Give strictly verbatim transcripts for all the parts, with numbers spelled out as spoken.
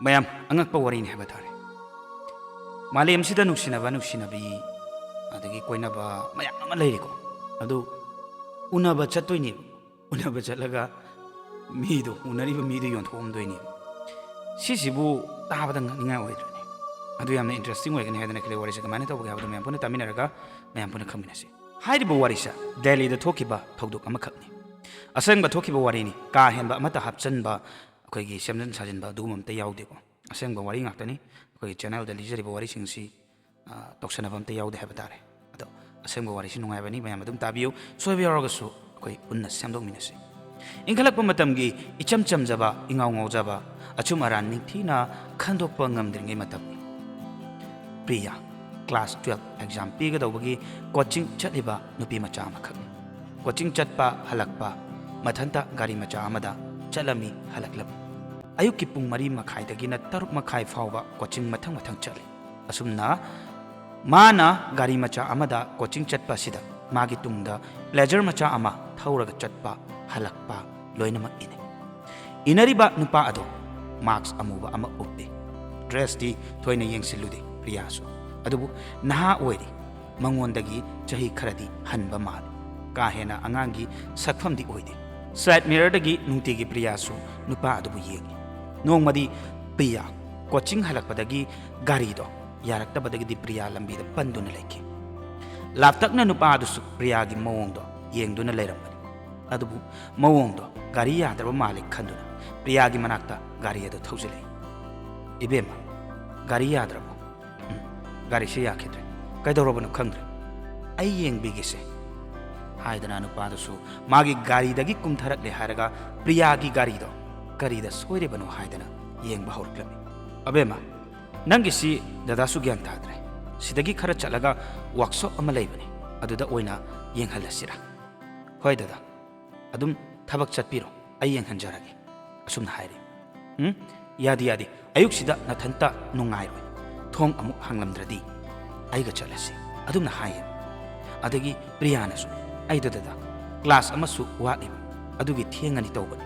ꯃꯌꯥꯝ, ꯑꯉꯛꯄ ꯋꯥꯔꯤꯅꯤ ꯍꯥꯏꯕ ꯇꯥꯔꯦ꯫ ꯃꯥꯂꯦꯝꯁꯤꯗ ꯅꯨꯡꯁꯤꯅꯕ, ꯅꯨꯡꯁꯤꯅꯕꯤ, ꯑꯗꯒꯤ ꯀꯣꯏꯅꯕ ꯃꯌꯥꯝ ꯑꯃ ꯂꯩꯔꯤꯀꯣ꯫ ꯑꯗꯨ ꯎꯅꯕ ꯆꯠꯇꯣꯏꯅꯦꯕ꯫ ꯎꯅꯕ ꯆꯠꯂꯒ ꯃꯤꯗꯣ, ꯎꯅꯔꯤꯕ ꯃꯤꯗꯣ ꯌꯣꯟꯊꯣꯛꯑꯝꯗꯣꯏꯅꯦꯕ꯫ ꯁꯤꯁꯤꯕꯨ ꯇꯥꯕꯗ ꯉꯛꯅꯤꯡꯉꯥꯏ ꯑꯣꯏꯗ꯭ꯔꯅꯦ? ꯑꯗꯨ ꯌꯥꯝꯅ interesting ꯑꯣꯏꯒꯅꯤ ꯍꯥꯏꯗꯅ ꯈꯜꯂꯤ꯫ ꯋꯥꯔꯤꯁꯦ ꯀꯃꯥꯏꯅ ꯇꯧꯕꯒꯦ ꯍꯥꯏꯕꯗꯣ ꯃꯌꯥꯝ ꯄꯨꯟꯅ ꯇꯥꯃꯤꯟꯅꯔꯒ ꯃꯌꯥꯝ ꯄꯨꯟꯅ ꯈꯪꯃꯤꯟꯅꯁꯤ꯫ ꯍꯥꯏꯔꯤꯕ ꯋꯥꯔꯤꯁꯦ ꯗꯦꯜꯂꯤꯗ ꯊꯣꯛꯈꯤꯕ ꯊꯧꯗꯣꯛ ꯑꯃꯈꯛꯅꯤ꯫ ꯑꯁꯦꯡꯕ ꯊꯣꯛꯈꯤꯕ ꯋꯥꯔꯤꯅꯤ꯫ ꯀꯥ ꯍꯦꯟꯕ ꯑꯃꯠꯇ ꯍꯥꯞꯆꯟꯕ, ꯑꯩꯈꯣꯏꯒꯤ ꯁꯦꯝꯖꯤꯟ ꯁꯥꯖꯤꯟꯕ ꯑꯗꯨꯒꯨꯝꯕ ꯑꯝꯇ ꯌꯥꯎꯗꯦꯀꯣ꯫ ꯑꯁꯦꯡꯕ ꯋꯥꯔꯤ ꯉꯥꯛꯇꯅꯤ꯫ ꯑꯩꯈꯣꯏꯒꯤ channelꯗ ꯂꯤꯖꯔꯤꯕ ꯋꯥꯔꯤꯁꯤꯡꯁꯤ, ꯑ, ꯇꯧꯁꯟꯅꯕ ꯑꯝꯇ ꯌꯥꯎꯗꯦ ꯍꯥꯏꯕ ꯇꯥꯔꯦ꯫ ꯑꯗꯣ ꯑꯁꯦꯡꯕ ꯋꯥꯔꯤꯁꯤ ꯅꯨꯡꯉꯥꯏꯕꯅꯤ, ꯃꯌꯥꯝ ꯑꯗꯨꯝ ꯇꯥꯕꯤꯌꯨ꯫ ꯁꯣꯏꯕ ꯌꯥꯎꯔꯒꯁꯨ ꯑꯩꯈꯣꯏ ꯄꯨꯟꯅ ꯁꯦꯝꯗꯣꯛꯃꯤꯟꯅꯁꯤ꯫ ꯏꯟꯈꯠꯂꯛꯄ ꯃꯇꯝꯒꯤ ꯏꯆꯝ ꯆꯝꯖꯕ, ꯏꯉꯥꯎ ꯉꯥꯎꯖꯕ, ꯑꯆꯨꯝ ꯑꯔꯥꯟ ꯅꯤꯡꯊꯤꯅ ꯈꯟꯗꯣꯛꯄ ꯉꯝꯗ꯭ꯔꯤꯉꯩ ꯃꯇꯝꯅꯤ꯫ Priya class twelve exam ꯄꯤꯒꯗꯧꯕꯒꯤ coaching ꯆꯠꯂꯤꯕ ꯅꯨꯄꯤ ꯃꯆꯥ ꯑꯃꯈꯛꯅꯤ꯫ Coaching ꯆꯠꯄ ꯍꯜꯂꯛꯄ ꯃꯊꯟꯇ ꯒꯥꯔꯤ ꯃꯆꯥ ꯑꯃꯗ ꯆꯠꯂꯝꯃꯤ, ꯍꯜꯂꯛꯂꯝꯃꯤ꯫ ꯑꯌꯨꯛꯀꯤ ꯄꯨꯡ ꯃꯔꯤ ꯃꯈꯥꯏꯗꯒꯤꯅ ꯇꯔꯨꯛ ꯃꯈꯥꯏ ꯐꯥꯎꯕ coaching ꯃꯊꯪ ꯃꯊꯪ ꯆꯠꯂꯤ꯫ ꯑꯁꯨꯝꯅ ꯃꯥꯅ ꯒꯥꯔꯤ ꯃꯆꯥ ꯑꯃꯗ coaching ꯆꯠꯄ ꯑꯁꯤꯗ ꯃꯥꯒꯤ ꯇꯨꯡꯗ Pleasure ꯃꯆꯥ ꯑꯃ ꯊꯧꯔꯒ ꯆꯠꯄ, ꯍꯜꯂꯛꯄ ꯂꯣꯏꯅꯃꯛ ꯏꯅꯩ꯫ ꯏꯅꯔꯤꯕ ꯅꯨꯄꯥ ꯑꯗꯣ mask ꯑꯃꯨꯕ ꯑꯃ ꯎꯞꯄꯤ꯫ Dressꯇꯤ ꯊꯣꯏꯅ ꯌꯦꯡꯁꯤꯜꯂꯨꯗꯦ ꯄ꯭ꯔꯤꯌꯥꯁꯨ꯫ ꯑꯗꯨꯕꯨ ꯅꯍꯥ ꯑꯣꯏꯔꯤ꯫ ꯃꯉꯣꯟꯗꯒꯤ ꯆꯍꯤ ꯈꯔꯗꯤ ꯍꯟꯕ ꯃꯥꯜꯂꯤ꯫ ꯀꯥ ꯍꯦꯟꯅ ꯑꯉꯥꯡꯒꯤ ꯁꯛꯐꯝꯗꯤ ꯑꯣꯏꯗꯦ꯫ Side mirrorꯗꯒꯤ ꯅꯨꯡꯇꯤꯒꯤ ꯄ꯭ꯔꯤꯌꯥꯁꯨ ꯅꯨꯄꯥ ꯑꯗꯨꯕꯨ ꯌꯦꯡꯏ꯫ ꯅꯣꯡꯃꯗꯤ ꯄ꯭ꯔꯤꯌꯥ coaching ꯍꯜꯂꯛꯄꯗꯒꯤ ꯒꯥꯔꯤꯗꯣ ꯌꯥꯔꯛꯇꯕꯗꯒꯤꯗꯤ ꯄ꯭ꯔꯤꯌꯥ ꯂꯝꯕꯤꯗ ꯄꯟꯗꯨꯅ ꯂꯩꯈꯤ꯫ ꯂꯥꯞꯇꯛꯅ ꯅꯨꯄꯥ ꯑꯗꯨꯁꯨ ꯄ꯭ꯔꯤꯌꯥꯒꯤ ꯃꯑꯣꯡꯗꯣ ꯌꯦꯡꯗꯨꯅ ꯂꯩꯔꯝꯕꯅꯤ꯫ ꯑꯗꯨꯕꯨ ꯃꯑꯣꯡꯗꯣ ꯒꯥꯔꯤ ꯌꯥꯗ꯭ꯔꯕ ꯃꯥꯜꯂꯦ ꯈꯟꯗꯨꯅ ꯄ꯭ꯔꯤꯌꯥꯒꯤ ꯃꯅꯥꯛꯇ ꯒꯥꯔꯤ ꯑꯗꯨ ꯊꯧꯖꯤꯜꯂꯛꯏ꯫ "ꯏꯕꯦꯝꯃ, ꯒꯥꯔꯤ ꯌꯥꯗ꯭ꯔꯕꯣ?" "ꯎꯝ, ꯒꯥꯔꯤꯁꯦ ꯌꯥꯈꯤꯗ꯭ꯔꯦ꯫ ꯀꯩꯗꯧꯔꯕꯅꯣ ꯈꯪꯗ꯭ꯔꯦ꯫ ꯑꯩ ꯌꯦꯡꯕꯤꯒꯦꯁꯦ" ꯍꯥꯏꯗꯅ ꯅꯨꯄꯥꯗꯨꯁꯨ ꯃꯥꯒꯤ ꯒꯥꯔꯤꯗꯒꯤ ꯀꯨꯝꯊꯔꯛꯂꯦ ꯍꯥꯏꯔꯒ ꯄ꯭ꯔꯤꯌꯥꯒꯤ ꯒꯥꯔꯤꯗꯣ ꯀꯔꯤꯗ ꯁꯣꯏꯔꯤꯕꯅꯣ ꯍꯥꯏꯗꯅ ꯌꯦꯡꯕ ꯍꯧꯔꯛꯂꯝꯃꯤ꯫ "ꯑꯕꯦꯝꯃ, ꯅꯪꯒꯤꯁꯤ ꯗꯗꯥꯁꯨ ꯒ꯭ꯌꯥꯟ ꯇꯥꯗ꯭ꯔꯦ꯫ ꯁꯤꯗꯒꯤ ꯈꯔ ꯆꯠꯂꯒ workshop ꯑꯃ ꯂꯩꯕꯅꯤ, ꯑꯗꯨꯗ ꯑꯣꯏꯅ ꯌꯦꯡꯍꯜꯂꯁꯤꯔꯥ?" "ꯍꯣꯏ ꯗꯗꯥ, ꯑꯗꯨꯝ ꯊꯕꯛ ꯆꯠꯄꯤꯔꯣ, ꯑꯩ ꯌꯦꯡꯍꯟꯖꯔꯒꯦ" ꯑꯁꯨꯝꯅ ꯍꯥꯏꯔꯤ꯫ "ꯎꯝ, ꯌꯥꯗꯦ, ꯌꯥꯗꯦ, ꯑꯌꯨꯛꯁꯤꯗ ꯅꯊꯟꯇ ꯅꯨꯡꯉꯥꯏꯔꯣꯏ꯫ ꯊꯣꯡ ꯑꯃꯨꯛ ꯍꯥꯡꯂꯝꯗ꯭ꯔꯗꯤ ꯑꯩꯒ ꯆꯠꯂꯁꯤ" ꯑꯗꯨꯝꯅ ꯍꯥꯏꯌꯦ꯫ ꯑꯗꯒꯤ ꯄ꯭ꯔꯤꯌꯥꯅꯁꯨ, "ꯑꯩꯗꯣ ꯗꯗꯥ, class ꯑꯃꯁꯨ ꯋꯥꯠꯂꯤꯕ, ꯑꯗꯨꯒꯤ ꯊꯦꯡꯉꯅꯤ ꯇꯧꯕꯅꯤ꯫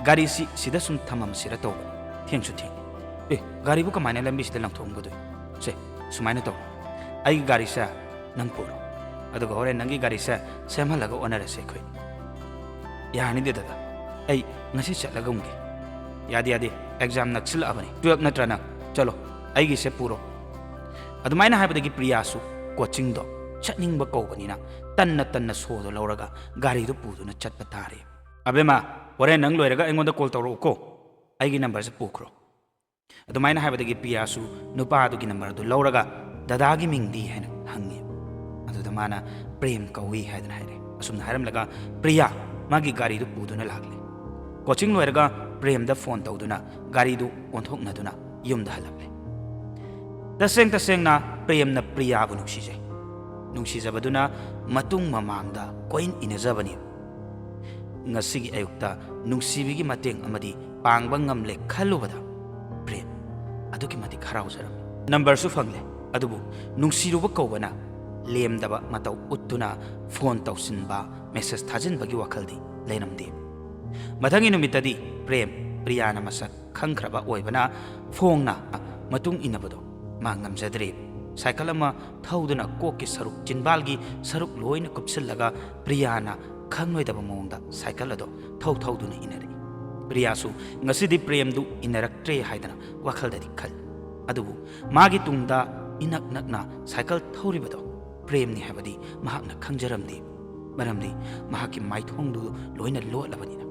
ꯒꯥꯔꯤꯁꯤ ꯁꯤꯗ ꯁꯨꯝ ꯊꯝꯃꯝꯁꯤꯔ ꯇꯧꯕꯅꯤ, ꯊꯦꯡꯁꯨ ꯊꯦꯡꯉꯤ" ꯑꯦ, ꯒꯥꯔꯤꯕꯨ ꯀꯃꯥꯏꯅ ꯂꯝꯕꯤꯁꯤꯗ ꯂꯪꯊꯣꯛꯑꯝꯒꯗꯣꯏ? ꯁꯦ, ꯁꯨꯃꯥꯏꯅ ꯇꯧ, ꯑꯩꯒꯤ ꯒꯥꯔꯤꯁꯦ ꯅꯪ ꯄꯨꯔꯣ, ꯑꯗꯨꯒ ꯍꯣꯔꯦꯟ ꯅꯪꯒꯤ ꯒꯥꯔꯤꯁꯦ ꯁꯦꯝꯍꯜꯂꯒ ꯑꯣꯟꯅꯔꯁꯦ ꯑꯩꯈꯣꯏ꯫ ꯌꯥꯔꯅꯤꯗꯦ ꯗꯗꯥ, ꯑꯩ ꯉꯁꯤ ꯆꯠꯂꯒꯨꯝꯒꯦ꯫ ꯌꯥꯗꯦ, ꯌꯥꯗꯦ, ꯑꯦꯛꯖꯥꯝ ꯅꯛꯁꯤꯜꯂꯛꯑꯕꯅꯤ, ꯇꯨꯌꯦꯜꯞ ꯅꯠꯇ꯭ꯔꯥ ꯅꯪ? ꯆꯠꯂꯣ, ꯑꯩꯒꯤꯁꯦ ꯄꯨꯔꯣ꯫ ꯑꯗꯨꯃꯥꯏꯅ ꯍꯥꯏꯕꯗꯒꯤ ꯄ꯭ꯔꯤꯌꯥꯁꯨ ꯀꯣꯆꯤꯡꯗꯣ ꯆꯠꯅꯤꯡꯕ ꯀꯧꯕꯅꯤꯅ ꯇꯟꯅ ꯇꯟꯅ ꯁꯣꯗꯣ ꯂꯧꯔꯒ ꯒꯥꯔꯤꯗꯨ ꯄꯨꯗꯨꯅ ꯆꯠꯄ ꯇꯥꯔꯦ꯫ "ꯑꯕꯦꯝꯃ, ꯍꯣꯔꯦꯟ ꯅꯪ ꯂꯣꯏꯔꯒ ꯑꯩꯉꯣꯟꯗ ꯀꯣꯜ ꯇꯧꯔꯛꯎꯀꯣ, ꯑꯩꯒꯤ ꯅꯝꯕꯔꯁꯦ ꯄꯨꯈ꯭ꯔꯣ"꯫ ꯑꯗꯨꯃꯥꯏꯅ ꯍꯥꯏꯕꯗꯒꯤ ꯄ꯭ꯔꯤꯌꯥꯁꯨ ꯅꯨꯄꯥꯗꯨꯒꯤ ꯅꯝꯕꯔꯗꯨ ꯂꯧꯔꯒ "ꯗꯗꯥꯒꯤ ꯃꯤꯡꯗꯤ?" ꯍꯥꯏꯅ ꯍꯪꯉꯤ꯫ ꯑꯗꯨꯗ ꯃꯥꯅ "ꯄ꯭ꯔꯦꯝ ꯀꯧꯏ" ꯍꯥꯏꯗꯅ ꯍꯥꯏꯔꯦ꯫ ꯑꯁꯨꯝꯅ ꯍꯥꯏꯔꯝꯂꯒ ꯄ꯭ꯔꯤꯌꯥ ꯃꯥꯒꯤ ꯒꯥꯔꯤꯗꯨ ꯄꯨꯗꯨꯅ ꯂꯥꯛꯂꯦ꯫ ꯀꯣꯆꯤꯡ ꯂꯣꯏꯔꯒ ꯄ꯭ꯔꯦꯝꯗ ꯐꯣꯟ ꯇꯧꯗꯨꯅ ꯒꯥꯔꯤꯗꯨ ꯑꯣꯟꯊꯣꯛꯅꯗꯨꯅ ꯌꯨꯝꯗ ꯍꯜꯂꯛꯂꯦ꯫ ꯇꯁꯦꯡ ꯇꯁꯦꯡꯅ ꯄ꯭ꯔꯦꯝꯅ ꯄ꯭ꯔꯤꯌꯥꯕꯨ ꯅꯨꯡꯁꯤꯖꯩ꯫ ꯅꯨꯡꯁꯤꯖꯕꯗꯨꯅ ꯃꯇꯨꯡ ꯃꯃꯥꯡꯗ ꯀꯣꯏꯏꯟ ꯏꯟꯅꯖꯕꯅꯤ꯫ ꯉꯁꯤꯒꯤ ꯑꯌꯨꯛꯇ ꯅꯨꯡꯁꯤꯕꯤꯒꯤ ꯃꯇꯦꯡ ꯑꯃꯗꯤ ꯄꯥꯡꯕ ꯉꯝꯂꯦ ꯈꯜꯂꯨꯕꯗ ꯄ꯭ꯔꯦꯝ ꯑꯗꯨꯛꯀꯤ ꯃꯇꯤꯛ ꯍꯔꯥꯎꯖꯔꯝꯃꯤ꯫ ꯅꯝꯕꯔꯁꯨ ꯐꯪꯂꯦ, ꯑꯗꯨꯕꯨ ꯅꯨꯡꯁꯤꯔꯨꯕ ꯀꯧꯕꯅ ꯂꯦꯝꯗꯕ ꯃꯇꯧ ꯎꯠꯇꯨꯅ ꯐꯣꯟ ꯇꯧꯁꯤꯟꯕ, ꯃꯦꯁꯦꯖ ꯊꯥꯖꯤꯟꯕꯒꯤ ꯋꯥꯈꯜꯗꯤ ꯂꯩꯔꯝꯗꯦ꯫ ꯃꯊꯪꯒꯤ ꯅꯨꯃꯤꯠꯇꯗꯤ ꯄ꯭ꯔꯦꯝ, ꯄ꯭ꯔꯤꯌꯥꯅ ꯃꯁꯛ ꯈꯪꯈ꯭ꯔꯕ ꯑꯣꯏꯕꯅ ꯐꯣꯡꯅ ꯃꯇꯨꯡ ꯏꯟꯅꯕꯗꯣ ꯃꯥ ꯉꯝꯖꯗ꯭ꯔꯦ꯫ ꯁꯥꯏꯀꯜ ꯑꯃ ꯊꯧꯗꯨꯅ ꯀꯣꯛꯀꯤ ꯁꯔꯨꯛ, ꯆꯤꯟꯕꯥꯜꯒꯤ ꯁꯔꯨꯛ ꯂꯣꯏꯅ ꯀꯨꯞꯁꯤꯜꯂꯒ ꯄ꯭ꯔꯤꯌꯥꯅ ꯈꯪꯂꯣꯏꯗꯕ ꯃꯑꯣꯡꯗ ꯁꯥꯏꯀꯜ ꯑꯗꯣ ꯊꯧ ꯊꯧꯗꯨꯅ ꯏꯟꯅꯔꯛꯏ꯫ ꯄ꯭ꯔꯤꯌꯥꯁꯨ ꯉꯁꯤꯗꯤ ꯄ꯭ꯔꯦꯝꯗꯨ ꯏꯟꯅꯔꯛꯇ꯭ꯔꯦ ꯍꯥꯏꯗꯅ ꯋꯥꯈꯜꯗꯗꯤ ꯈꯜꯂꯤ꯫ ꯑꯗꯨꯕꯨ ꯃꯥꯒꯤ ꯇꯨꯡꯗ ꯏꯅꯛ ꯅꯛꯅ ꯁꯥꯏꯀꯜ ꯊꯧꯔꯤꯕꯗꯣ ꯄ꯭ꯔꯦꯝꯅꯤ ꯍꯥꯏꯕꯗꯤ ꯃꯍꯥꯛꯅ ꯈꯪꯖꯔꯝꯗꯦ꯫ ꯃꯔꯝꯗꯤ ꯃꯍꯥꯛꯀꯤ ꯃꯥꯏꯊꯣꯡꯗꯨ ꯂꯣꯏꯅ ꯂꯣꯠꯂꯕꯅꯤꯅ꯫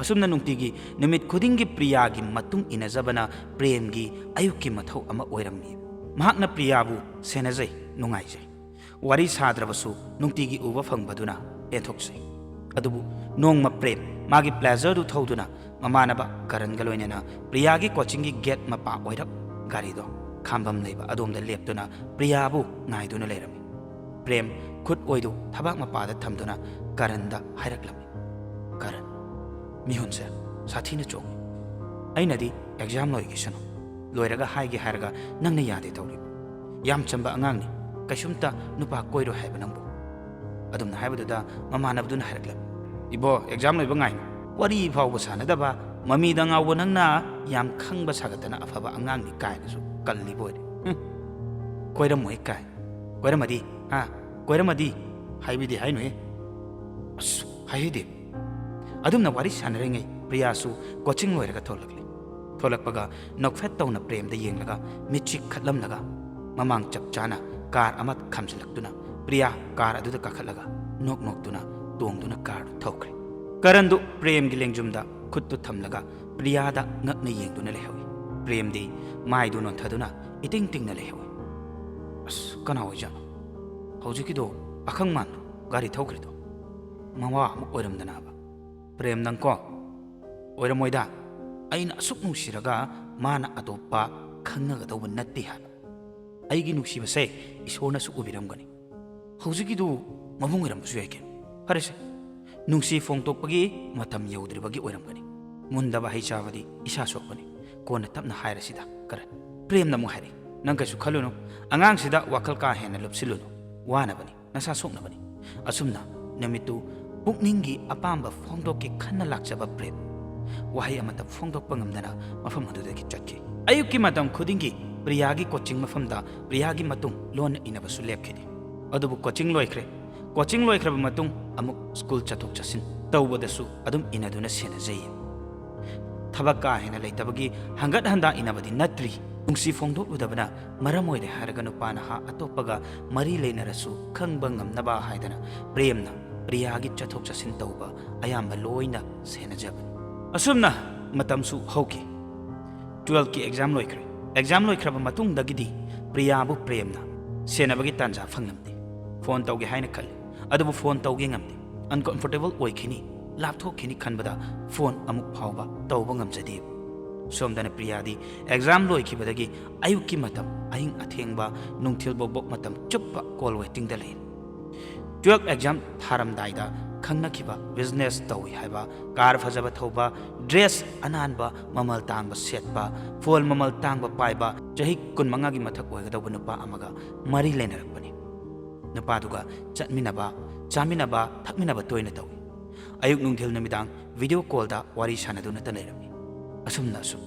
ꯑꯁꯨꯝꯅ ꯅꯨꯡꯇꯤꯒꯤ ꯅꯨꯃꯤꯠ ꯈꯨꯗꯤꯡꯒꯤ ꯄ꯭ꯔꯤꯌꯥꯒꯤ ꯃꯇꯨꯡ ꯏꯟꯅꯖꯕꯅ ꯄ꯭ꯔꯦꯝꯒꯤ ꯑꯌꯨꯛꯀꯤ ꯃꯊꯧ ꯑꯃ ꯑꯣꯏꯔꯝꯃꯤ꯫ ꯃꯍꯥꯛꯅ ꯄ꯭ꯔꯤꯌꯥꯕꯨ ꯁꯦꯟꯅꯖꯩ, ꯅꯨꯡꯉꯥꯏꯖꯩ꯫ ꯋꯥꯔꯤ ꯁꯥꯗ꯭ꯔꯕꯁꯨ ꯅꯨꯡꯇꯤꯒꯤ ꯎꯕ ꯐꯪꯕꯗꯨꯅ ꯄꯦꯟꯊꯣꯛꯆꯩ꯫ ꯑꯗꯨꯕꯨ ꯅꯣꯡꯃ ꯄ꯭ꯔꯦꯝ ꯃꯥꯒꯤ ꯄ꯭ꯂꯦꯖꯔꯗꯨ ꯊꯧꯗꯨꯅ ꯃꯃꯥꯟꯅꯕ ꯀꯔꯟꯒ ꯂꯣꯏꯅꯅ ꯄ꯭ꯔꯤꯌꯥꯒꯤ ꯀꯣꯆꯤꯡꯒꯤ ꯒꯦꯠ ꯃꯄꯥ ꯑꯣꯏꯔꯞ ꯒꯥꯔꯤꯗꯣ ꯈꯥꯝꯕꯝ ꯂꯩꯕ ꯑꯗꯣꯝꯗ ꯂꯦꯞꯇꯨꯅ ꯄ꯭ꯔꯤꯌꯥꯕꯨ ꯉꯥꯏꯗꯨꯅ ꯂꯩꯔꯝꯃꯤ꯫ ꯄ꯭ꯔꯦꯝ ꯈꯨꯠ ꯑꯣꯏꯗꯨ ꯊꯕꯥꯛ ꯃꯄꯥꯗ ꯊꯝꯗꯨꯅ ꯀꯔꯟꯗ ꯍꯥꯏꯔꯛꯂꯝꯃꯤ, "ꯀꯔꯟ, ꯃꯤꯍꯨꯟꯁꯦ ꯁꯥꯊꯤꯅ ꯆꯣꯡꯉꯤ꯫ ꯑꯩꯅꯗꯤ ꯑꯦꯛꯖꯥꯝ ꯂꯣꯏꯈꯤꯁꯅꯨ, ꯂꯣꯏꯔꯒ ꯍꯥꯏꯒꯦ ꯍꯥꯏꯔꯒ ꯅꯪꯅ ꯌꯥꯗꯦ ꯇꯧꯔꯤꯕ꯫ ꯌꯥꯝ ꯆꯝꯕ ꯑꯉꯥꯡꯅꯤ, ꯀꯩꯁꯨꯝꯇ ꯅꯨꯄꯥ ꯀꯣꯏꯔꯣꯏ ꯍꯥꯏꯕ ꯅꯪꯕꯨ"꯫ ꯑꯗꯨꯝꯅ ꯍꯥꯏꯕꯗꯨꯗ ꯃꯃꯥꯟꯅꯕꯗꯨꯅ ꯍꯥꯏꯔꯛꯂꯝꯃꯤ, "ꯏꯕꯣ, ꯑꯦꯛꯖꯥꯝ ꯂꯣꯏꯕ ꯉꯥꯏꯅꯨ꯫ ꯋꯥꯔꯤ ꯐꯥꯎꯕ ꯁꯥꯟꯅꯗꯕ ꯃꯃꯤꯗ ꯉꯥꯎꯕ ꯅꯪꯅ ꯌꯥꯝ ꯈꯪꯕ ꯁꯥꯒꯠꯇꯅ ꯑꯐꯕ ꯑꯉꯥꯡꯅꯤ ꯀꯥꯏꯅꯁꯨ ꯀꯜꯂꯤꯕ ꯑꯣꯏꯔꯦ꯫ ꯍꯨꯝ꯫ ꯀꯣꯏꯔꯝꯃꯣꯏ ꯀꯥꯏ꯫ ꯀꯣꯏꯔꯝꯃꯗꯤ? ꯍꯥ? ꯀꯣꯏꯔꯝꯃꯗꯤ? ꯍꯥꯏꯕꯤꯗꯦ ꯍꯥꯏꯅꯨꯍꯦ꯫ ꯑꯁ, ꯍꯥꯏꯍꯩꯗꯦ꯫ ꯑꯗꯨꯝꯅ ꯋꯥꯔꯤ ꯁꯥꯟꯅꯔꯤꯉꯩ ꯄ꯭ꯔꯤꯌꯥꯁꯨ ꯀꯣꯆꯤꯡ ꯂꯣꯏꯔꯒ ꯊꯣꯛꯂꯛꯂꯦ꯫ ꯊꯣꯛꯂꯛꯄꯒ ꯅꯣꯛꯐꯦꯠ ꯇꯧꯅ ꯄ꯭ꯔꯦꯝꯗ ꯌꯦꯡꯂꯒ ꯃꯤꯠꯁꯤ ꯈꯠꯂꯝꯂꯒ ꯃꯃꯥꯡ ꯆꯞ ꯆꯥꯅ ꯀꯥꯔ ꯑꯃ ꯈꯥꯝꯖꯤꯜꯂꯛꯇꯨꯅ ꯄ꯭ꯔꯤꯌꯥ ꯀꯥꯔ ꯑꯗꯨꯗ ꯀꯥꯈꯠꯂꯒ ꯅꯣꯛ ꯅꯣꯛꯇꯨꯅ ꯇꯣꯡꯗꯨꯅ ꯀꯥꯔꯗꯨ ꯊꯧꯈ꯭ꯔꯦ꯫ ꯀꯔꯟꯗꯨ ꯄ꯭ꯔꯦꯝꯒꯤ ꯂꯦꯡꯖꯨꯝꯗ ꯈꯨꯠꯇꯨ ꯊꯝꯂꯒ ꯄ꯭ꯔꯤꯌꯥꯗ ꯉꯛꯅ ꯌꯦꯡꯗꯨꯅ ꯂꯩꯍꯧꯏ꯫ ꯄ꯭ꯔꯦꯝꯗꯤ ꯃꯥꯏꯗꯨ ꯅꯣꯟꯊꯗꯨꯅ ꯏꯇꯤꯡ ꯇꯤꯡꯅ ꯂꯩꯍꯧꯏ꯫ ꯑꯁ, ꯀꯅꯥ ꯑꯣꯏꯖꯥꯠꯅꯣ? ꯍꯧꯖꯤꯛꯀꯤꯗꯣ ꯑꯈꯪ ꯃꯥꯟꯕ꯭ꯔꯣ? ꯒꯥꯔꯤ ꯊꯧꯈ꯭ꯔꯤꯗꯣ? ꯃꯋꯥ ꯑꯃ ꯑꯣꯏꯔꯝꯗꯅꯕ꯫ ꯄ꯭ꯔꯦꯝ ꯅꯪꯀꯣ? ꯑꯣꯏꯔꯝꯃꯣꯏꯗ꯫ ꯑꯩꯅ ꯑꯁꯨꯛ ꯅꯨꯡꯁꯤꯔꯒ ꯃꯥꯅ ꯑꯇꯣꯞꯄ ꯈꯪꯅꯒꯗꯧꯕ ꯅꯠꯇꯦ ꯍꯥꯏꯕ꯫ ꯑꯩꯒꯤ ꯅꯨꯡꯁꯤꯕꯁꯦ ꯏꯁꯣꯔꯅꯁꯨ ꯎꯕꯤꯔꯝꯒꯅꯤ꯫ ꯍꯧꯖꯤꯛꯀꯤꯗꯨ ꯃꯕꯨꯡ ꯑꯣꯏꯔꯝꯕꯁꯨ ꯌꯥꯏ ꯀꯩꯅꯣ꯫ ꯐꯔꯦꯁꯦ, ꯅꯨꯡꯁꯤ ꯐꯣꯡꯗꯣꯛꯄꯒꯤ ꯃꯇꯝ ꯌꯧꯗ꯭ꯔꯤꯕꯒꯤ ꯑꯣꯏꯔꯝꯒꯅꯤ꯫ ꯃꯨꯟꯗꯕ ꯍꯩ ꯆꯥꯕꯗꯤ ꯏꯁꯥ ꯁꯣꯛꯄꯅꯤ꯫ ꯀꯣꯟꯅ ꯇꯞꯅ ꯍꯥꯏꯔꯁꯤꯗ, ꯀꯔꯟ꯫ ꯄ꯭ꯔꯦꯝꯅ ꯑꯃꯨꯛ ꯍꯥꯏꯔꯛꯏ, ꯅꯪ ꯀꯩꯁꯨ ꯈꯜꯂꯨꯅꯨ, ꯑꯉꯥꯡꯁꯤꯗ ꯋꯥꯈꯜ ꯀꯥ ꯍꯦꯟꯅ ꯂꯨꯞꯁꯤꯜꯂꯨꯅꯨ, ꯋꯥꯅꯕꯅꯤ, ꯅꯁꯥ ꯁꯣꯛꯅꯕꯅꯤ꯫ ꯑꯁꯨꯝꯅ ꯅꯨꯃꯤꯠꯇꯨ ꯄꯨꯛꯅꯤꯡꯒꯤ ꯑꯄꯥꯝꯕ ꯐꯣꯡꯗꯣꯛꯀꯦ ꯈꯟꯅ ꯂꯥꯛꯆꯕ ꯄ꯭ꯔꯦꯝ ꯋꯥꯍꯩ ꯑꯃꯠꯇ ꯐꯣꯡꯗꯣꯛꯄ ꯉꯝꯗꯅ ꯃꯐꯝ ꯑꯗꯨꯗꯒꯤ ꯆꯠꯈꯤ꯫ ꯑꯌꯨꯛꯀꯤ ꯃꯇꯝ ꯈꯨꯗꯤꯡꯒꯤ ꯄ꯭ꯔꯤꯌꯥꯒꯤ ꯀꯣꯆꯤꯡ ꯃꯐꯝꯗ ꯄ꯭ꯔꯤꯌꯥꯒꯤ ꯃꯇꯨꯡ ꯂꯣꯟꯅ ꯏꯟꯅꯕꯁꯨ ꯂꯦꯞꯈꯤꯗꯦ꯫ ꯑꯗꯨꯕꯨ ꯀꯣꯆꯤꯡ ꯂꯣꯏꯈ꯭ꯔꯦ꯫ ꯀꯣꯆꯤꯡ ꯂꯣꯏꯈ꯭ꯔꯕ ꯃꯇꯨꯡ ꯑꯃꯨꯛ ꯁ꯭ꯀꯨꯜ ꯆꯠꯊꯣꯛ ꯆꯠꯁꯤꯟ ꯇꯧꯕꯗꯁꯨ ꯑꯗꯨꯝ ꯏꯟꯅꯗꯨꯅ ꯁꯦꯟꯅꯖꯩ꯫ ꯊꯕꯛ ꯀꯥ ꯍꯦꯟꯅ ꯂꯩꯇꯕꯒꯤ ꯍꯪꯒꯠ ꯍꯟꯗꯥ ꯏꯟꯅꯕꯗꯤ ꯅꯠꯇ꯭ꯔꯤ꯫ ꯅꯨꯡꯁꯤ ꯐꯣꯡꯗꯣꯛꯂꯨꯗꯕꯅ ꯃꯔꯝ ꯑꯣꯏꯔꯦ ꯍꯥꯏꯔꯒ ꯅꯨꯄꯥ ꯅꯍꯥ ꯑꯇꯣꯞꯄꯒ ꯃꯔꯤ ꯂꯩꯅꯔꯁꯨ ꯈꯪꯕ ꯉꯝꯅꯕ ꯍꯥꯏꯗꯅ ꯄ꯭ꯔꯦꯝꯅ ꯄ꯭ꯔꯤꯌꯥꯒꯤ ꯆꯠꯊꯣꯛ ꯆꯠꯁꯤꯟ ꯇꯧꯕ ꯑꯌꯥꯝꯕ ꯂꯣꯏꯅ ꯁꯦꯟꯅꯖꯕꯅꯤ꯫ ꯑꯁꯨꯝꯅ ꯃꯇꯝꯁꯨ ꯍꯧꯈꯤ꯫ ꯇꯨꯋꯦꯜꯐꯀꯤ ꯑꯦꯛꯖꯥꯝ ꯂꯣꯏꯈ꯭ꯔꯦ꯫ ꯑꯦꯛꯖꯥꯝ ꯂꯣꯏꯈ꯭ꯔꯕ ꯃꯇꯨꯡꯗꯒꯤꯗꯤ ꯄ꯭ꯔꯤꯌꯥꯕꯨ ꯄ꯭ꯔꯦꯝꯅ ꯁꯦꯟꯅꯕꯒꯤ ꯇꯥꯟꯖꯥ ꯐꯪꯂꯝꯗꯦ꯫ ꯐꯣꯟ ꯇꯧꯒꯦ ꯍꯥꯏꯅ ꯈꯜꯂꯤ, ꯑꯗꯨꯕꯨ ꯐꯣꯟ ꯇꯧꯒꯦ ꯉꯝꯗꯦ꯫ ꯑꯟꯀꯝꯐꯣꯔꯇꯦꯕꯜ ꯑꯣꯏꯈꯤꯅꯤ, ꯂꯥꯞꯊꯣꯛꯈꯤꯅꯤ ꯈꯟꯕꯗ ꯐꯣꯟ ꯑꯃꯨꯛ ꯐꯥꯎꯕ ꯇꯧꯕ ꯉꯝꯖꯗꯦ꯫ ꯁꯣꯝꯗꯅ ꯄ꯭ꯔꯤꯌꯥꯗꯤ ꯑꯦꯛꯖꯥꯝ ꯂꯣꯏꯈꯤꯕꯗꯒꯤ ꯑꯌꯨꯛꯀꯤ ꯃꯇꯝ, ꯑꯍꯤꯡ ꯑꯊꯦꯡꯕ, ꯅꯨꯡꯊꯤꯜ ꯕꯣꯛꯕꯣꯛ ꯃꯇꯝ ꯆꯨꯞꯄ ꯀꯣꯜ ꯋꯦꯇꯤꯡꯗ ꯂꯩꯔꯤ꯫ ꯇꯨꯋꯦꯜꯐ ꯑꯦꯛꯖꯥꯝ ꯊꯥꯔꯝꯗꯥꯏꯗ ꯈꯪꯅꯈꯤꯕ, ꯕꯤꯖꯤꯅꯦꯁ ꯇꯧꯏ ꯍꯥꯏꯕ, ꯀꯥꯔ ꯐꯖꯕ ꯊꯧꯕ, ꯗ꯭ꯔꯦꯁ ꯑꯅꯥꯟꯕ ꯃꯃꯜ ꯇꯥꯡꯕ ꯁꯦꯠꯄ, ꯐꯣꯟ ꯃꯃꯜ ꯇꯥꯡꯕ ꯄꯥꯏꯕ, ꯆꯍꯤ ꯀꯨꯟꯃꯉꯥꯒꯤ ꯃꯊꯛ ꯑꯣꯏꯒꯗꯧꯕ ꯅꯨꯄꯥ ꯑꯃꯒ ꯃꯔꯤ ꯂꯩꯅꯔꯛꯄꯅꯤ꯫ ꯅꯨꯄꯥꯗꯨꯒ ꯆꯠꯃꯤꯟꯅꯕ, ꯆꯥꯃꯤꯟꯅꯕ, ꯊꯛꯃꯤꯟꯅꯕ ꯇꯣꯏꯅ ꯇꯧꯏ꯫ ꯑꯌꯨꯛ ꯅꯨꯡꯊꯤꯜ ꯅꯨꯃꯤꯗꯥꯡ ꯚꯤꯗꯤꯑꯣ ꯀꯣꯜꯗ ꯋꯥꯔꯤ ꯁꯥꯟꯅꯗꯨꯅꯇ ꯂꯩꯔꯝꯃꯤ꯫ ꯑꯁꯨꯝꯅ ꯑꯁꯨꯝ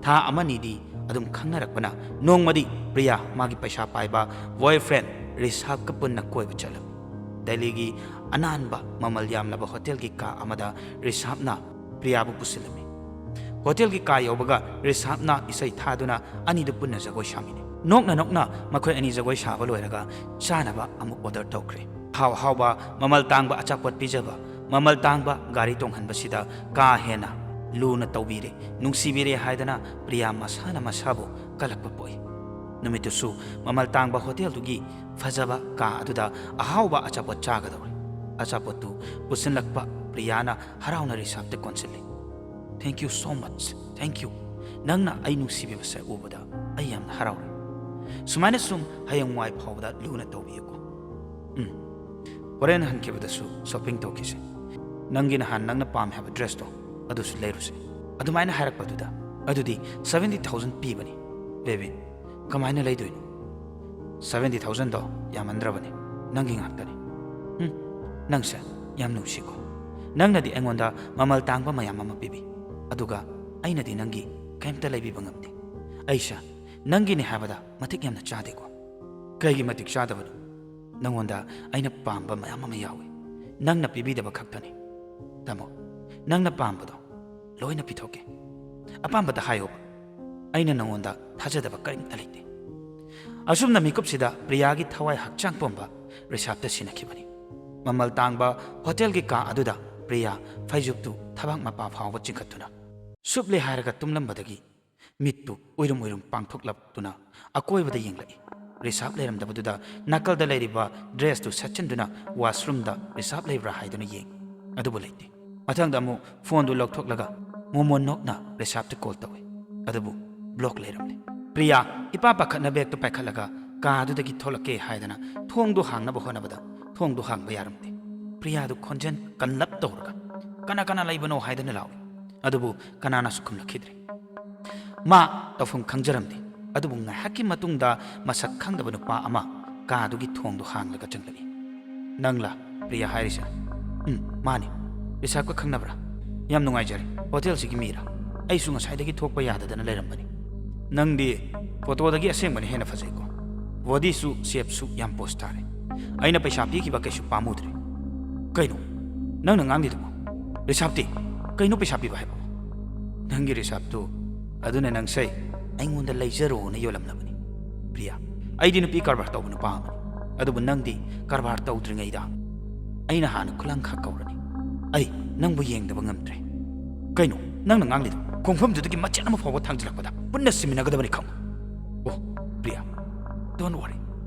ꯊꯥ ꯑꯃꯅꯤꯗꯤ ꯑꯗꯨꯝ ꯈꯪꯅꯔꯛꯄꯅ ꯅꯣꯡꯃꯗꯤ ꯄ꯭ꯔꯤꯌꯥ ꯃꯥꯒꯤ ꯄꯩꯁꯥ ꯄꯥꯏꯕ ꯕꯣꯏꯐ꯭ꯔꯦꯟ ꯔꯤꯁꯥꯕꯀ ꯄꯨꯟꯅ ꯀꯣꯏꯕ ꯆꯠꯂꯝꯃꯤ꯫ ꯗꯦꯜꯂꯤꯒꯤ ꯑꯅꯥꯟꯕ ꯃꯃꯜ ꯌꯥꯝꯂꯕ ꯍꯣꯇꯦꯜꯒꯤ ꯀꯥ ꯑꯃꯗ ꯔꯤꯁꯥꯕꯅ ꯄ꯭ꯔꯤꯌꯥꯕꯨ ꯄꯨꯁꯤꯜꯂꯝꯃꯤ꯫ ꯍꯣꯇꯦꯜꯒꯤ ꯀꯥ ꯌꯧꯕꯒ ꯔꯤꯁꯥꯕꯅ ꯏꯁꯩ ꯊꯥꯗꯨꯅ ꯑꯅꯤꯗꯨ ꯄꯨꯟꯅ ꯖꯒꯣꯏ ꯁꯥꯃꯤꯟꯅꯩ꯫ ꯅꯣꯛꯅ ꯅꯣꯛꯅ ꯃꯈꯣꯏ ꯑꯅꯤ ꯖꯒꯣꯏ ꯁꯥꯕ ꯂꯣꯏꯔꯒ ꯆꯥꯅꯕ ꯑꯃꯨꯛ ꯑꯣꯔꯗꯔ ꯇꯧꯈ꯭ꯔꯦ꯫ ꯍꯥꯎ ꯍꯥꯎꯕ ꯃꯃꯜ ꯇꯥꯡꯕ ꯑꯆꯥꯄꯣꯠ ꯄꯤꯖꯕ, ꯃꯃꯜ ꯇꯥꯡꯕ ꯒꯥꯔꯤ ꯇꯣꯡꯍꯟꯕꯁꯤꯗ ꯀꯥ ꯍꯦꯟꯅ ꯂꯨꯅ ꯇꯧꯕꯤꯔꯦ, ꯅꯨꯡꯁꯤꯕꯤꯔꯦ ꯍꯥꯏꯗꯅ ꯄ꯭ꯔꯤꯌꯥ ꯃꯁꯥꯅ ꯃꯁꯥꯕꯨ ꯀꯜꯂꯛꯄ ꯄꯣꯛꯏ꯫ ꯅꯨꯃꯤꯠꯇꯨꯁꯨ ꯃꯃꯜ ꯇꯥꯡꯕ ꯍꯣꯇꯦꯜꯗꯨꯒꯤ ꯐꯖꯕ ꯀꯥ ꯑꯗꯨꯗ ꯑꯍꯥꯎꯕ ꯑꯆꯥꯄꯣꯠ ꯆꯥꯒꯗꯧꯔꯦ꯫ ꯑꯆꯥꯄꯣꯠꯇꯨ ꯄꯨꯁꯤꯜꯂꯛꯄ ꯄ꯭ꯔꯤꯌꯥꯅ ꯍꯔꯥꯎꯅ ꯔꯤꯁꯥꯕꯇ ꯀꯣꯟꯁꯤꯜꯂꯤ꯫ "Thank you so much, thank you꯫ ꯅꯪꯅ ꯑꯩ ꯅꯨꯡꯁꯤꯕꯤꯕꯁꯦ ꯎꯕꯗ ꯑꯩ ꯌꯥꯝꯅ ꯍꯔꯥꯎꯔꯦ꯫ ꯁꯨꯃꯥꯏꯅ ꯁꯨꯝ ꯍꯌꯦꯡꯋꯥꯏ ꯐꯥꯎꯕꯗ ꯂꯨꯅ ꯇꯧꯕꯤꯌꯨꯀꯣ꯫ ꯎꯝ, ꯍꯣꯔꯦꯟ ꯍꯟꯈꯤꯕꯗꯁꯨ ꯁꯣꯄꯤꯡ ꯇꯧꯈꯤꯁꯦ꯫ ꯅꯪꯒꯤ ꯅꯍꯥꯟ ꯅꯪꯅ ꯄꯥꯝꯃꯦ ꯍꯥꯏꯕ ꯗ꯭ꯔꯦꯁꯇꯣ ꯑꯗꯨꯁꯨ ꯂꯩꯔꯨꯁꯦ"꯫ ꯑꯗꯨꯃꯥꯏꯅ ꯍꯥꯏꯔꯛꯄꯗꯨꯗ, "ꯑꯗꯨꯗꯤ seventy thousand ꯄꯤꯕꯅꯤ, ꯕꯦꯕꯤ, ꯀꯃꯥꯏꯅ ꯂꯩꯗꯣꯏꯅꯣ?" "Seventy thousandꯗꯣ ꯌꯥꯝꯃꯟꯗ꯭ꯔꯕꯅꯤ, ꯅꯪꯒꯤ ꯉꯥꯛꯇꯅꯤ꯫ ꯎꯝ, ꯅꯪꯁꯦ ꯌꯥꯝ ꯅꯨꯡꯁꯤꯀꯣ꯫ ꯅꯪꯅꯗꯤ ꯑꯩꯉꯣꯟꯗ ꯃꯃꯜ ꯇꯥꯡꯕ ꯃꯌꯥꯝ ꯑꯃ ꯄꯤꯕꯤ, ꯑꯗꯨꯒ ꯑꯩꯅꯗꯤ ꯅꯪꯒꯤ ꯀꯩꯝꯇ ꯂꯩꯕꯤꯕ ꯉꯝꯗꯦ꯫ ꯑꯩꯁꯦ ꯅꯪꯒꯤꯅꯤ ꯍꯥꯏꯕꯗ ꯃꯇꯤꯛ ꯌꯥꯝꯅ ꯆꯥꯗꯦꯀꯣ"꯫ "ꯀꯩꯒꯤ ꯃꯇꯤꯛ ꯆꯥꯗꯕꯅꯣ? ꯅꯪꯉꯣꯟꯗ ꯑꯩꯅ ꯄꯥꯝꯕ ꯃꯌꯥꯝ ꯑꯃ ꯌꯥꯎꯏ, ꯅꯪꯅ ꯄꯤꯕꯤꯗꯕ ꯈꯛꯇꯅꯤ꯫ ꯇꯥꯃꯣ, ꯅꯪꯅ ꯄꯥꯝꯕꯗꯣ ꯂꯣꯏꯅ ꯄꯤꯊꯣꯛꯀꯦ꯫ ꯑꯄꯥꯝꯕꯗ ꯍꯥꯏꯌꯣꯕ, ꯑꯩꯅ ꯅꯉꯣꯟꯗ ꯊꯥꯖꯗꯕ ꯀꯔꯤꯝꯇ ꯂꯩꯇꯦ"꯫ ꯑꯁꯨꯝꯅ ꯃꯤꯀꯨꯞꯁꯤꯗ ꯄ꯭ꯔꯤꯌꯥꯒꯤ ꯊꯋꯥꯏ ꯍꯛꯆꯥꯡ ꯄꯨꯝꯕ ꯔꯤꯁꯥꯞꯇ ꯁꯤꯟꯅꯈꯤꯕꯅꯤ꯫ ꯃꯃꯜ ꯇꯥꯡꯕ ꯍꯣꯇꯦꯜꯒꯤ ꯀꯥ ꯑꯗꯨꯗ ꯄ꯭ꯔꯤꯌꯥ ꯐꯩꯖꯨꯞꯇꯨ ꯊꯕꯥꯛ ꯃꯄꯥ ꯐꯥꯎꯕ ꯆꯤꯡꯈꯠꯇꯨꯅ ꯁꯨꯞꯂꯦ ꯍꯥꯏꯔꯒ ꯇꯨꯝꯂꯝꯕꯗꯒꯤ ꯃꯤꯠꯇꯨ ꯎꯏꯔꯨꯝ ꯎꯏꯔꯨꯝ ꯄꯥꯡꯊꯣꯛꯂꯛꯇꯨꯅ ꯑꯀꯣꯏꯕꯗ ꯌꯦꯡꯂꯛꯏ꯫ ꯔꯤꯁꯥꯞ ꯂꯩꯔꯝꯗꯕꯗꯨꯗ ꯅꯥꯀꯜꯗ ꯂꯩꯔꯤꯕ ꯗ꯭ꯔꯦꯁꯇꯨ ꯁꯦꯠꯆꯤꯟꯗꯨꯅ ꯋꯥꯁꯔꯨꯝꯗ ꯔꯤꯁꯥꯞ ꯂꯩꯕ꯭ꯔꯥ ꯍꯥꯏꯗꯨꯅ ꯌꯦꯡꯏ꯫ ꯑꯗꯨꯕꯨ ꯂꯩꯇꯦ꯫ ꯃꯊꯪꯗ ꯑꯃꯨꯛ ꯐꯣꯟꯗꯨ ꯂꯧꯊꯣꯛꯂꯒ ꯃꯣꯃꯣꯟ ꯅꯣꯛꯅ ꯔꯤꯁꯥꯞꯇ ꯀꯣꯜ ꯇꯧꯏ꯫ ꯑꯗꯨꯕꯨ ꯕ꯭ꯂꯣꯛ ꯂꯩꯔꯝꯂꯦ꯫ ꯄ꯭ꯔꯤꯌꯥ ꯏꯄꯥ ꯄꯥꯈꯠꯅ ꯕꯦꯒꯇꯨ ꯄꯥꯏꯈꯠꯂꯒ ꯀꯥꯗꯨꯗꯒꯤ ꯊꯣꯛꯂꯛꯀꯦ ꯍꯥꯏꯗꯅ ꯊꯣꯡꯗꯨ ꯍꯥꯡꯅꯕ ꯍꯣꯠꯅꯕꯗ ꯊꯣꯡꯗꯨ ꯍꯥꯡꯕ ꯌꯥꯔꯝꯗꯦ꯫ ꯄ꯭ꯔꯤꯌꯥꯗꯨ ꯈꯣꯟꯖꯦꯜ ꯀꯜꯂꯞ ꯇꯧꯔꯒ "ꯀꯅꯥ ꯀꯅꯥ ꯂꯩꯕꯅꯣ?" ꯍꯥꯏꯗꯨꯅ ꯂꯥꯎꯏ꯫ ꯑꯗꯨꯕꯨ ꯀꯅꯥꯅꯁꯨ ꯈꯨꯝꯂꯛꯈꯤꯗ꯭ꯔꯦ꯫ ꯃꯥ ꯇꯧꯐꯝ ꯈꯪꯖꯔꯝꯗꯦ꯫ ꯑꯗꯨꯕꯨ ꯉꯥꯏꯍꯥꯛꯀꯤ ꯃꯇꯨꯡꯗ ꯃꯁꯛ ꯈꯪꯗꯕ ꯅꯨꯄꯥ ꯑꯃ ꯀꯥꯗꯨꯒꯤ ꯊꯣꯡꯗꯨ ꯍꯥꯡꯂꯒ ꯆꯪꯂꯛꯏ꯫ "ꯅꯪꯂꯥ ꯄ꯭ꯔꯤꯌꯥ ꯍꯥꯏꯔꯤꯁꯦ?" "ꯎꯝ, ꯃꯥꯅꯤ"꯫ ꯔꯤꯁꯥꯞꯀ ꯈꯪꯅꯕ꯭ꯔꯥ? ꯌꯥꯝ ꯅꯨꯡꯉꯥꯏꯖꯔꯦ꯫ ꯍꯣꯇꯦꯜꯁꯤꯒꯤ ꯃꯤꯔꯥ? ꯑꯩꯁꯨ ꯉꯁꯥꯏꯗꯒꯤ ꯊꯣꯛꯄ ꯌꯥꯗꯗꯅ ꯂꯩꯔꯝꯕꯅꯤ꯫ ꯅꯪꯗꯤ ꯐꯣꯇꯣꯗꯒꯤ ꯑꯁꯦꯡꯕꯅ ꯍꯦꯟꯅ ꯐꯖꯩꯀꯣ꯫ ꯕꯣꯗꯤꯁꯨ ꯁꯦꯞꯁꯨ ꯌꯥꯝ ꯄꯣꯁ ꯇꯥꯔꯦ꯫ ꯑꯩꯅ ꯄꯩꯁꯥ ꯄꯤꯈꯤꯕ ꯀꯩꯁꯨ ꯄꯥꯝꯃꯨꯗ꯭ꯔꯦ꯫ ꯀꯩꯅꯣ ꯅꯪꯅ ꯉꯥꯡꯂꯤꯗꯨꯕꯣ? ꯔꯤꯁꯥꯞꯇꯤ? ꯀꯩꯅꯣ ꯄꯩꯁꯥ ꯄꯤꯕ ꯍꯥꯏꯕꯣ? ꯅꯪꯒꯤ ꯔꯤꯁꯥꯞꯇꯨ ꯑꯗꯨꯅ ꯅꯪꯁꯩ ꯑꯩꯉꯣꯟꯗ ꯂꯩꯖꯔꯣꯅ ꯌꯣꯜꯂꯝꯂꯕꯅꯤ꯫ ꯄ꯭ꯔꯤꯌꯥ, ꯑꯩꯗꯤ ꯅꯨꯄꯤ ꯀꯔꯕꯥꯔ ꯇꯧꯕ ꯅꯨꯄꯥ ꯑꯃꯅꯤ꯫ ꯑꯗꯨꯕꯨ ꯅꯪꯗꯤ ꯀꯔꯕꯥꯔ ꯇꯧꯗ꯭ꯔꯤꯉꯩꯗ ꯑꯩꯅ ꯍꯥꯟꯅ ꯈꯨꯂꯪꯈꯛ ꯀꯧꯔꯅꯤ꯫ ꯑꯩ ꯅꯪꯕꯨ ꯌꯦꯡꯗꯕ ꯉꯝꯗ꯭ꯔꯦ꯫ ꯀꯩꯅꯣ ꯅꯪꯅ ꯉꯥꯡꯂꯤꯗꯣ? ꯈꯣꯡꯐꯝꯗꯨꯗꯒꯤ ꯃꯆꯦꯠ ꯑꯃ ꯐꯥꯎꯕ ꯊꯥꯡꯖꯤꯜꯂꯛꯄꯗ ꯄꯨꯟꯅ ꯁꯤꯃꯤꯟꯅꯒꯗꯕꯅꯤ ꯈꯪꯉꯨ꯫ ꯑꯣ ꯄ꯭ꯔꯤꯌꯥ, don't worry꯫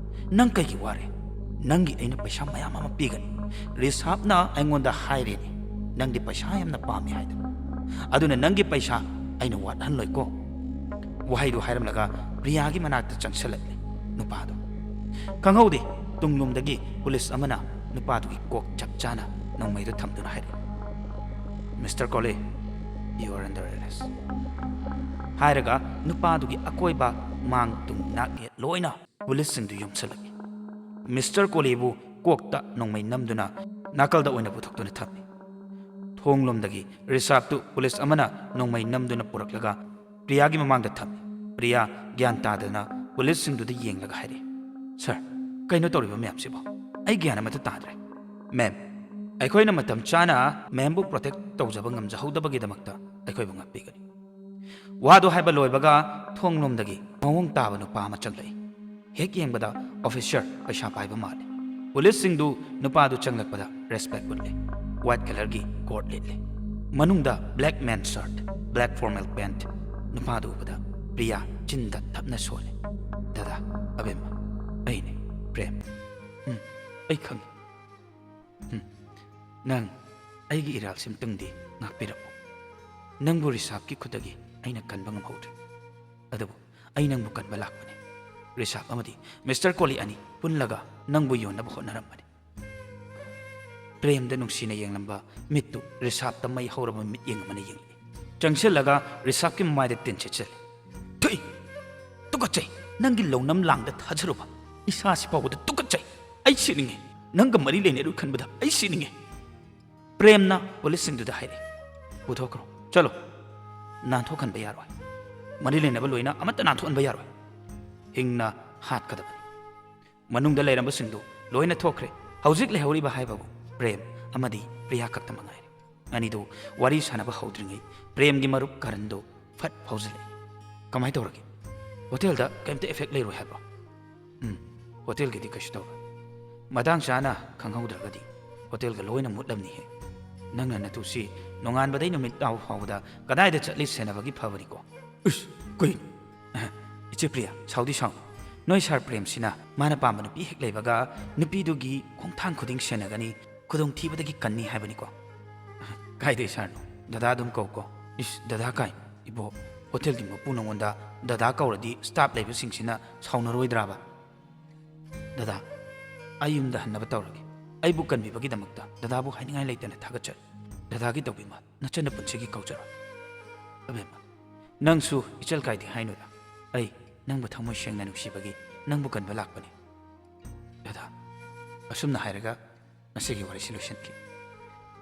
ꯅꯪ ꯀꯩꯒꯤ ꯋꯥꯔꯦ? ꯅꯪꯒꯤ ꯑꯩꯅ ꯄꯩꯁꯥ ꯃꯌꯥꯝ ꯑꯃ ꯄꯤꯒꯅꯤ꯫ ꯔꯤꯁꯥꯞꯅ ꯑꯩꯉꯣꯟꯗ ꯍꯥꯏꯔꯦꯅꯦ, ꯅꯪꯗꯤ ꯄꯩꯁꯥ ꯌꯥꯝꯅ ꯄꯥꯝꯃꯤ ꯍꯥꯏꯗꯅ꯫ ꯑꯗꯨꯅ ꯅꯪꯒꯤ ꯄꯩꯁꯥ ꯑꯩꯅ ꯋꯥꯠꯍꯜꯂꯣꯏꯀꯣ꯫ ꯋꯥꯍꯩꯗꯨ ꯍꯥꯏꯔꯝꯂꯒ ꯄ꯭ꯔꯤꯌꯥꯒꯤ ꯃꯅꯥꯛꯇ ꯆꯪꯁꯤꯜꯂꯛꯂꯦ ꯅꯨꯄꯥꯗꯣ꯫ ꯈꯪꯍꯧꯗꯦ, ꯇꯨꯡꯂꯣꯝꯗꯒꯤ ꯄꯨꯂꯤꯁ ꯑꯃꯅ ꯅꯨꯄꯥꯗꯨꯒꯤ ꯀꯣꯛ ꯆꯞ ꯆꯥꯅ ꯅꯣꯡꯃꯩꯗꯨ ꯊꯝꯗꯨꯅ ꯍꯥꯏꯔꯛꯏ, "Mister Kohli, you are under arrest" ꯍꯥꯏꯔꯒ ꯅꯨꯄꯥꯗꯨꯒꯤ ꯑꯀꯣꯏꯕ ꯃꯥꯡ ꯇꯨꯡ ꯅꯥꯛ ꯌꯦꯠ ꯂꯣꯏꯅ ꯄꯨꯂꯤꯁꯁꯤꯡꯗꯨ ꯌꯣꯝꯁꯤꯜꯂꯛꯏ꯫ ꯃꯤꯁꯇꯔ ꯀꯣꯂꯤꯕꯨ ꯀꯣꯛꯇ ꯅꯣꯡꯃꯩ ꯅꯝꯗꯨꯅ ꯅꯥꯀꯜꯗ ꯑꯣꯏꯅ ꯄꯨꯊꯣꯛꯇꯨꯅ ꯊꯝꯃꯤ꯫ ꯊꯣꯡꯂꯣꯝꯗꯒꯤ ꯔꯤꯁꯥꯞꯇꯨ ꯄꯨꯂꯤꯁ ꯑꯃꯅ ꯅꯣꯡꯃꯩ ꯅꯝꯗꯨꯅ ꯄꯨꯔꯛꯂꯒ ꯄ꯭ꯔꯤꯌꯥꯒꯤ ꯃꯃꯥꯡꯗ ꯊꯝꯃꯤ꯫ ꯄ꯭ꯔꯤꯌꯥ ꯒ꯭ꯌꯥꯟ ꯇꯥꯗꯅ ꯄꯨꯂꯤꯁꯁꯤꯡꯗꯨꯗ ꯌꯦꯡꯂꯒ ꯍꯥꯏꯔꯛꯏ, "ꯁꯥꯔ, ꯀꯩꯅꯣ ꯇꯧꯔꯤꯕ ꯃꯌꯥꯝꯁꯤꯕꯣ? ꯑꯩ ꯒ꯭ꯌꯥꯟ ꯑꯃꯠꯇ ꯇꯥꯗ꯭ꯔꯦ꯫ ꯃꯦꯝ, ꯑꯩꯈꯣꯏꯅ ꯃꯇꯝ ꯆꯥꯅ ꯃꯦꯝꯕꯨ ꯄ꯭ꯔꯣꯇꯦꯛ ꯇꯧꯖꯕ ꯉꯝꯖꯍꯧꯗꯕꯒꯤꯗꯃꯛꯇ ꯑꯩꯈꯣꯏꯕꯨ ꯉꯥꯛꯄꯤꯒꯅꯤ"꯫ ꯋꯥꯗꯨ ꯍꯥꯏꯕ ꯂꯣꯏꯕꯒ ꯊꯣꯡꯂꯣꯝꯗꯒꯤ ꯃꯑꯣꯡ ꯇꯥꯕ ꯅꯨꯄꯥ ꯑꯃ ꯆꯪꯂꯛꯏ꯫ ꯍꯦꯛ ꯌꯦꯡꯕꯗ ꯑꯣꯐꯤꯁꯔ ꯄꯩꯁꯥ ꯄꯥꯏꯕ ꯃꯥꯜꯂꯤ꯫ ꯄꯨꯂꯤꯁꯁꯤꯡꯗꯨ ꯅꯨꯄꯥꯗꯨ ꯆꯪꯂꯛꯄꯗ ꯔꯦꯁꯄꯦꯛ ꯎꯠꯂꯤ꯫ ꯋꯥꯏꯠ ꯀꯂꯔꯒꯤ ꯀꯣꯠ ꯂꯤꯠꯂꯤ꯫ ꯃꯅꯨꯡꯗ black men shirt, black formal pant. ꯅꯨꯄꯥꯗꯨ ꯎꯕꯗ ꯄ꯭ꯔꯤꯌꯥ ꯆꯤꯟꯗ ꯊꯞꯅ ꯁꯣꯜꯂꯤ꯫ "ꯗꯗꯥ, ꯑꯕꯦꯝꯃ, ꯑꯩꯅꯦ, ꯄ꯭ꯔꯦꯝ꯫ ꯎꯝ, ꯑꯩ ꯈꯪꯉꯤ꯫ ꯎꯝ, ꯅꯪ ꯑꯩꯒꯤ ꯏꯔꯥꯜꯁꯤꯝꯇꯪꯗꯤ ꯉꯥꯛꯄꯤꯔꯛꯎ꯫ ꯅꯪꯕꯨ ꯔꯤꯁꯥꯞꯀꯤ ꯈꯨꯠꯇꯒꯤ ꯑꯩꯅ ꯀꯟꯕ ꯉꯝꯍꯧꯗ꯭ꯔꯦ꯫ ꯑꯗꯨꯕꯨ ꯑꯩ ꯅꯪꯕꯨ ꯀꯟꯕ ꯂꯥꯛꯄꯅꯤ꯫ ꯔꯤꯁꯥꯞ ꯑꯃꯗꯤ ꯃꯤꯁꯇꯔ ꯀꯣꯂꯤ ꯑꯅꯤ ꯄꯨꯜꯂꯒ ꯅꯪꯕꯨ ꯌꯣꯟꯅꯕ ꯍꯣꯠꯅꯔꯝꯕꯅꯤ"꯫ ꯄ꯭ꯔꯦꯝꯗ ꯅꯨꯡꯁꯤꯅ ꯌꯦꯡꯂꯝꯕ ꯃꯤꯠꯇꯨ ꯔꯤꯁꯥꯞꯇ ꯃꯩ ꯍꯧꯔꯕ ꯃꯤꯠꯌꯦꯡ ꯑꯃꯅ ꯌꯦꯡꯂꯛꯏ꯫ ꯆꯪꯁꯤꯜꯂꯒ ꯔꯤꯁꯥꯞꯀꯤ ꯃꯃꯥꯏꯗ ꯇꯤꯟ ꯁꯤꯠꯆꯜꯂꯤ꯫ "ꯊꯨꯏ! ꯇꯨꯀꯠꯆꯩ! ꯅꯪꯒꯤ ꯂꯧꯅꯝ ꯂꯥꯡꯗ ꯊꯥꯖꯔꯨꯕ ꯏꯁꯥꯁꯤ ꯐꯥꯎꯕꯗ ꯇꯨꯀꯠꯆꯩ! ꯑꯩ ꯁꯤꯅꯤꯡꯉꯤ! ꯅꯪꯒ ꯃꯔꯤ ꯂꯩꯅꯔꯨ ꯈꯟꯕꯗ ꯑꯩ ꯁꯤꯅꯤꯡꯉꯤ!" ꯄ꯭ꯔꯦꯝꯅ ꯄꯨꯂꯤꯁꯁꯤꯡꯗꯨꯗ ꯍꯥꯏꯔꯛꯏ, "ꯄꯨꯊꯣꯛꯈ꯭ꯔꯣ, ꯆꯠꯂꯣ, ꯅꯥꯟꯊꯣꯛꯍꯟꯕ ꯌꯥꯔꯣꯏ꯫ ꯃꯔꯤ ꯂꯩꯅꯕ ꯂꯣꯏꯅ ꯑꯃꯠꯇ ꯅꯥꯟꯊꯣꯛꯍꯟꯕ ꯌꯥꯔꯣꯏ꯫ ꯍꯤꯡꯅ ꯍꯥꯠꯀꯗꯕꯅꯤ꯫ ꯃꯅꯨꯡꯗ ꯂꯩꯔꯝꯕꯁꯤꯡꯗꯨ ꯂꯣꯏꯅ ꯊꯣꯛꯈ꯭ꯔꯦ꯫ ꯍꯧꯖꯤꯛ ꯂꯩꯍꯧꯔꯤꯕ ꯍꯥꯏꯕꯕꯨ ꯄ꯭ꯔꯦꯝ ꯑꯃꯗꯤ ꯄ꯭ꯔꯤꯌꯥ ꯈꯛꯇꯃꯛ ꯉꯥꯏꯔꯦ꯫" ꯑꯅꯤꯗꯨ ꯋꯥꯔꯤ ꯁꯥꯟꯅꯕ ꯍꯧꯗ꯭ꯔꯤꯉꯩ ꯄ꯭ꯔꯦꯝꯒꯤ ꯃꯔꯨꯞ ꯀꯔꯟꯗꯨ ꯐꯠ ꯐꯥꯎꯖꯤꯜꯂꯛꯏ꯫ "ꯀꯃꯥꯏ ꯇꯧꯔꯒꯦ? ꯍꯣꯇꯦꯜꯗ ꯀꯩꯝꯇ effect ꯂꯩꯔꯣꯏ ꯍꯥꯏꯕ꯭ꯔꯣ?" "ꯎꯝ, ꯍꯣꯇꯦꯜꯒꯤꯗꯤ ꯀꯩꯁꯨ ꯇꯧꯔꯣꯏ꯫ ꯃꯇꯥꯡ ꯆꯥꯅ ꯈꯪꯍꯧꯗ꯭ꯔꯒꯗꯤ ꯍꯣꯇꯦꯜꯒ ꯂꯣꯏꯅ ꯃꯨꯠꯂꯝꯅꯤꯍꯦ꯫ ꯅꯪꯅ ꯅꯇꯨꯁꯤ ꯅꯣꯡꯉꯥꯟꯕꯗꯩ ꯅꯨꯃꯤꯠ ꯇꯥꯕ ꯐꯥꯎꯕꯗ ꯀꯗꯥꯏꯗ ꯆꯠꯂꯤ ꯁꯦꯟꯅꯕꯒꯤ ꯐꯕꯅꯤꯀꯣ꯫" "ꯏꯁ, ꯀꯩꯅꯣ?" "ꯑꯍ, ꯏꯆꯦ ꯄ꯭ꯔꯤꯌꯥ, ꯁꯥꯎꯗꯤ ꯁꯥꯎꯅꯨ꯫ ꯅꯣꯏ ꯁꯥꯔ ꯄ꯭ꯔꯦꯝꯁꯤꯅ ꯃꯥꯅ ꯄꯥꯝꯕ ꯅꯨꯄꯤ ꯍꯦꯛ ꯂꯩꯕꯒ ꯅꯨꯄꯤꯗꯨꯒꯤ ꯈꯣꯡꯊꯥꯡ ꯈꯨꯗꯤꯡ ꯁꯦꯟꯅꯒꯅꯤ, ꯈꯨꯗꯣꯡꯊꯤꯕꯗꯒꯤ ꯀꯟꯅꯤ ꯍꯥꯏꯕꯅꯤꯀꯣ꯫" "ꯀꯥꯏꯗꯩ ꯁꯥꯔꯅꯣ? ꯗꯗꯥ ꯑꯗꯨꯝ ꯀꯧꯀꯣ꯫" "ꯏꯁ, ꯗꯗꯥ ꯀꯥꯏ? ꯏꯕꯣ, ꯍꯣꯇꯦꯜꯒꯤ ꯃꯄꯨ ꯅꯉꯣꯟꯗ ꯗꯗꯥ ꯀꯧꯔꯗꯤ staff ꯂꯩꯕꯁꯤꯡꯁꯤꯅ ꯁꯥꯎꯅꯔꯣꯏꯗ꯭ꯔꯥꯕ?" "ꯗꯗꯥ, ꯑꯩ ꯌꯨꯝꯗ ꯍꯟꯅꯕ ꯇꯧꯔꯒꯦ꯫ ꯑꯩꯕꯨ ꯀꯟꯕꯤꯕꯒꯤꯗꯃꯛꯇ ꯗꯗꯥꯕꯨ ꯍꯥꯏꯅꯤꯡꯉꯥꯏ ꯂꯩꯇꯅ ꯊꯥꯒꯠꯆꯔꯤ꯫ ꯗꯗꯥꯒꯤ ꯇꯧꯕꯤꯃꯜ ꯅꯆꯟꯅ ꯄꯨꯟꯁꯤꯒꯤ ꯀꯥꯎꯖꯔꯣꯏ꯫" "ꯑꯕꯦꯝꯃ, ꯅꯪꯁꯨ ꯏꯆꯜ ꯀꯥꯏꯗꯦ ꯍꯥꯏꯅꯨꯗ꯫ ꯑꯩ ꯅꯪꯕꯨ ꯊꯃꯣꯏ ꯁꯦꯡꯅ ꯅꯨꯡꯁꯤꯕꯒꯤ ꯅꯪꯕꯨ ꯀꯟꯕ ꯂꯥꯛꯄꯅꯤ꯫" ꯗꯗꯥ, ꯑꯁꯨꯝꯅ ꯍꯥꯏꯔꯒ ꯉꯁꯤꯒꯤ ꯋꯥꯔꯤꯁꯤ ꯂꯣꯏꯁꯤꯟꯈꯤ꯫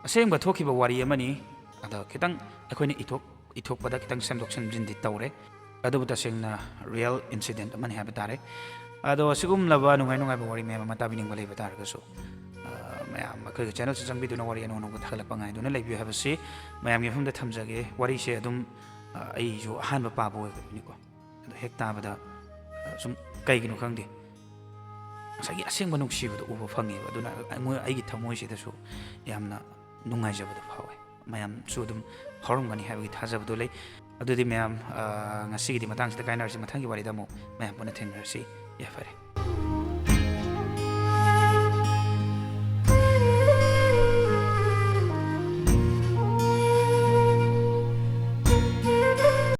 ꯑꯁꯦꯡꯕ ꯊꯣꯛꯈꯤꯕ ꯋꯥꯔꯤ ꯑꯃꯅꯤ꯫ ꯑꯗꯣ ꯈꯤꯇꯪ ꯑꯩꯈꯣꯏꯅ ꯏꯊꯣꯛ-, ꯏꯊꯣꯛꯄꯗ ꯈꯤꯇꯪ ꯁꯦꯝꯗꯣꯛ ꯁꯦꯝꯖꯤꯟꯗꯤ ꯇꯧꯔꯦ, ꯑꯗꯨꯕꯨ ꯇꯁꯦꯡꯅ real incident ꯑꯃꯅꯤ ꯍꯥꯏꯕ ꯇꯥꯔꯦ꯫ ꯑꯗꯣ ꯑꯁꯤꯒꯨꯝꯂꯕ ꯅꯨꯡꯉꯥꯏ ꯅꯨꯡꯉꯥꯏꯕ ꯋꯥꯔꯤ ꯃꯌꯥꯝ ꯑꯃ ꯇꯥꯕꯤꯅꯤꯡꯕ ꯂꯩꯕ ꯇꯥꯔꯒꯁꯨ, ꯑ, ꯃꯌꯥꯝ ꯑꯩꯈꯣꯏꯒꯤ channelꯁꯤ ꯆꯪꯕꯤꯗꯨꯅ ꯋꯥꯔꯤ ꯑꯅꯧ ꯑꯅꯧꯕ ꯊꯥꯒꯠꯂꯛꯄ ꯉꯥꯏꯗꯨꯅ ꯂꯩꯕꯤꯌꯨ ꯍꯥꯏꯕꯁꯤ ꯃꯌꯥꯝꯒꯤ ꯃꯐꯝꯗ ꯊꯝꯖꯒꯦ꯫ ꯋꯥꯔꯤꯁꯦ ꯑꯗꯨꯝ, ꯑ, ꯑꯩꯁꯨ ꯑꯍꯥꯟꯕ ꯄꯥꯕ ꯑꯣꯏꯕꯅꯤꯀꯣ꯫ ꯑꯗꯣ ꯍꯦꯛ ꯇꯥꯕꯗ, ꯑ, ꯁꯨꯝ ꯀꯩꯒꯤꯅꯣ ꯈꯪꯗꯦ, ꯉꯁꯥꯏꯒꯤ ꯑꯁꯦꯡꯕ ꯅꯨꯡꯁꯤꯕꯗꯣ ꯎꯕ ꯐꯪꯉꯦꯕ꯫ ꯑꯗꯨꯅ ꯑꯩꯉꯣꯟ-, ꯑꯩꯒꯤ ꯊꯃꯣꯏꯁꯤꯗꯁꯨ ꯌꯥꯝꯅ ꯅꯨꯡꯉꯥꯏꯖꯕꯗꯣ ꯐꯥꯎꯋꯦ꯫ ꯃꯌꯥꯝꯁꯨ ꯑꯗꯨꯝ ꯐꯥꯎꯔꯝꯒꯅꯤ ꯍꯥꯏꯕꯒꯤ ꯊꯥꯖꯕꯗꯣ ꯂꯩ꯫ ꯑꯗꯨꯗꯤ ꯃꯌꯥꯝ, ꯑ, ꯉꯁꯤꯒꯤꯗꯤ ꯃꯇꯥꯡꯁꯤꯗ ꯀꯥꯏꯅꯔꯁꯤ꯫ ꯃꯊꯪꯒꯤ ꯋꯥꯔꯤꯗ ꯑꯃꯨꯛ ꯃꯌꯥꯝ ꯄꯨꯟꯅ ꯊꯦꯡꯅꯔꯁꯤ꯫ ꯌꯥꯏꯐꯔꯦ꯫